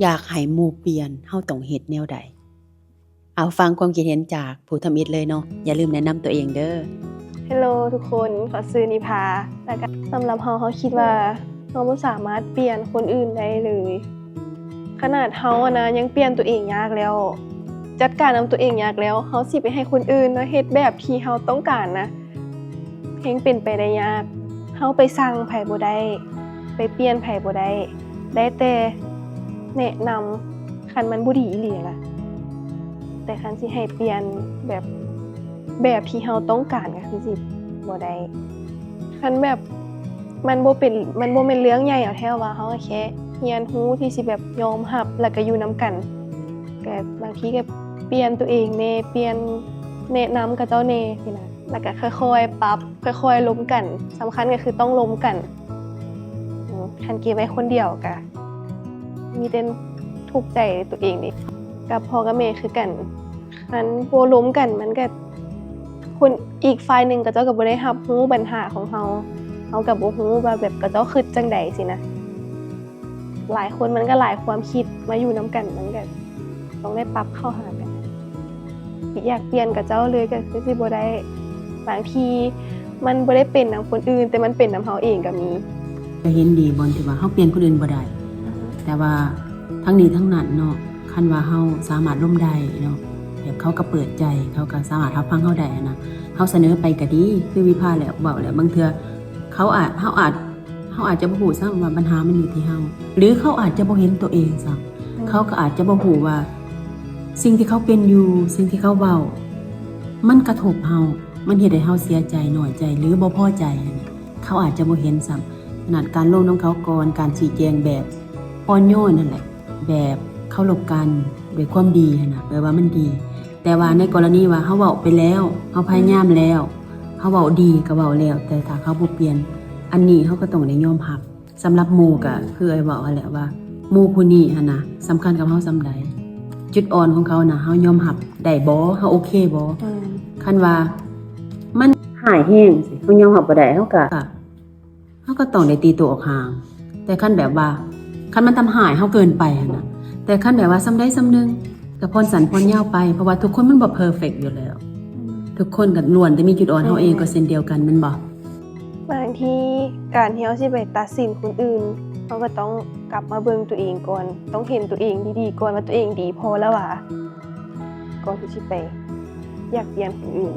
ຢາກໃຫ້ໝູ່ປ່ຽນ ເຮົາຕ້ອງເຮັດແນວໃດ? ເອົາ ຟັງຄວາມຄິດເຫັນຈາກຜູ້ທຳອິດເລີຍເນາະ. ຢ່າລືມແນະນຳຕົວເອງເດີ້. ເຮລໂລທຸກຄົນ, ຂ້ອຍຊື່ນິພາ ແລ້ວກະສຳລັບເຮົາ, ເຮົາຄິດວ່າເຮົາບໍ່ສາມາດປ່ຽນຄົນອື່ນໄດ້ເລີຍ. ຂະໜາດເຮົາຫັ້ນນະຍັງປ່ຽນຕົວເອງຍາກແລ້ວ, ຈັດການນຳຕົວເອງຍາກແລ້ວ, ເຮົາຊິໄປໃຫ້ຄົນອື່ນມາເຮັດແບບທີ່ເຮົາຕ້ອງການນະ ແຮ່ງເປັນໄປໄດ້ຍາກ. ເຮົາໄປສັ່ງໃຜບໍ່ໄດ້, ໄປປ່ຽນໃຜບໍ່ໄດ້, ໄດ້ແຕ່ແນະນຳ ຄັນມັນບໍ່ດີອີ່ຫຼີນະ. ແຕ່ຄັນຊິໃຫ້ປ່ຽນແບບ ແບບທີ່ເຮົາຕ້ອງການກໍຄືຊິບໍ່ໄດ້. ຄັນແບບມັນບໍ່ເປັນ ມັນບໍ່ແມ່ນເລື່ອງໃຫຍ່ເອົາແທ້ວ່າ ເຮົາກໍແຄ່ຮຽນຮູ້ທີ່ຊິແບບຍອມຮັບ ແລ້ວກໍຢູ່ນຳກັນ. ກໍບາງທີກໍປ່ຽນຕົວເອງແດ່, ປ່ຽນແນະນຳເຂົາເຈົ້າແດ່ຊີ້ນະ. ແລ້ວກໍຄ່ອຍໆປັບ, ຄ່ອຍໆລົມກັນ. ສຳຄັນກໍຄືຕ້ອງລົມກັນ. ອືມ ຄັນເກັບໄວ້ຄົນດຽວກະມີແຕ່ທຸກໃຈຕົວເອງເດ້. ກັບພໍ່ກັບແມ່ຄືກັນ, ຄັນບໍ່ລົມກັນ ມັນກະ ຄົນອີກຝ່າຍໜຶ່ງເຂົາເຈົ້າກະບໍ່ໄດ້ຮັບຮູ້ບັນຫາຂອງເຮົາ, ເຮົາກະບໍ່ຮູ້ວ່າແບບເຂົາເຈົ້າຄິດຈັ່ງໃດຊີ້ນະ. ຫຼາຍຄົນມັນກະຫຼາຍຄວາມຄິດ, ມາຢູ່ນຳກັນມັນກະ ຕ້ອງໄດ້ປັບເຂົ້າຫາກັນ. ຢາກປ່ຽນກັບເຈົ້າເລີຍກໍຄືຊິບໍ່ໄດ້. ບາງທີມັນບໍ່ໄດ້ເປັນນຳຄົນອື່ນ, ແຕ່ມັນເປັນນຳເຮົາເອງກໍມີ. ຈະເຫັນດີບ່ອນທີ່ວ່າເຮົາປ່ຽນຄົນອື່ນບໍ່ໄດ້, ແຕ່ວ່າທັງນີ້ທັງນັ້ນເນາະ, ຄັນວ່າເຮົາສາມາດລົມໄດ້ເນາະ, ແບບເຂົາກໍເປີດໃຈ, ເຂົາກໍສາມາດຮັບຟັງເຮົາໄດ້ຫັ້ນນະ, ເຮົາສະເໜີໄປກໍດີ. ຄືວິພາແຫຼະ ເວົ້າແຫຼະ, ບາງເທື່ອເຂົາອາດ ເຮົາອາດ ເຮົາອາດຈະບໍ່ຮູ້ຊ້ຳວ່າບັນຫາມັນຢູ່ທີ່ເຮົາ ຫຼື ເຂົາອາດຈະບໍ່ເຫັນຕົວເອງຊ້ຳ. ອືມ ເຂົາກໍອາດຈະບໍ່ຮູ້ວ່າສິ່ງທີ່ເຂົາເປັນຢູ່, ສິ່ງທີ່ເຂົາເວົ້າ ມັນກະທົບເຮົາ, ມັນເຮັດໃຫ້ເຮົາເສຍໃຈ, ນ້ອຍໃຈ ຫຼື ບໍ່ພໍໃຈຫັ້ນນະ. ເຂົາອາດຈະບໍ່ເຫັນຊ້ຳ. ຂະໜາດການລົມນຳເຂົາກ່ອນ, ການຊີ້ແຈງແບບອ່ອນໂຍນຫັ້ນແຫຼະ, ແບບເຄົາລົບກັນ ດ້ວຍຄວາມດີຫັ້ນນະ, ແປວ່າມັນດີ. ແຕ່ວ່າໃນກໍລະນີວ່າເຮົາເວົ້າໄປແລ້ວ, ເຮົາພະຍາຍາມແລ້ວ, ເຮົາເວົ້າດີກໍເວົ້າແລ້ວ, ແຕ່ຖ້າເຂົາບໍ່ປ່ຽນ, ອັນນີ້ເຮົາກໍຕ້ອງໄດ້ຍອມຮັບ. ສຳລັບໝູ່ກໍ ອືມ ຄືອ້າຍເວົ້າຫັ້ນແຫຼະວ່າ ໝູ່ຜູ້ນີ້ຫັ້ນນະ ສຳຄັນກັບເຮົາສ່ຳໃດ? ຈຸດອ່ອນຂອງເຂົານະ ເຮົາຍອມຮັບໄດ້ບໍ່? ເຮົາໂອເຄບໍ່? ອືມ ຄັນວ່າມັນຮ້າຍແຮງ ເຮົາຍອມຮັບບໍ່ໄດ້, ເຮົາກໍ ກໍ ເຮົາກໍຕ້ອງໄດ້ຕີໂຕອອກຫ່າງ. ແຕ່ຄັນແບບວ່າ ຄັນມັນທຳຮ້າຍເຮົາເກີນໄປຫັ້ນນະ, ແຕ່ຄັນແບບວ່າສ່ຳໃດສ່ຳໜຶ່ງ ກໍຜ່ອນສັ້ນຜ່ອນຍາວໄປ, ເພາະວ່າທຸກຄົນມັນບໍ່ເພີເຟັກຢູ່ແລ້ວ. ອືມ ທຸກຄົນກໍລ້ວນແຕ່ມີຈຸດອ່ອນ, ເຮົາເອງກໍເຊັ່ນດຽວກັນ ແມ່ນບໍ່? ບາງທີການທີ່ເຮົາຊິໄປຕັດສິນຄົນອື່ນ, ເຮົາກໍຕ້ອງກັບມາເບິ່ງຕົວເອງກ່ອນ, ຕ້ອງເຫັນຕົວເອງດີໆກ່ອນວ່າຕົວເອງດີພໍແລ້ວຫວາ, ກ່ອນທີ່ຊິໄປຢາກປ່ຽນຄົນອື່ນ.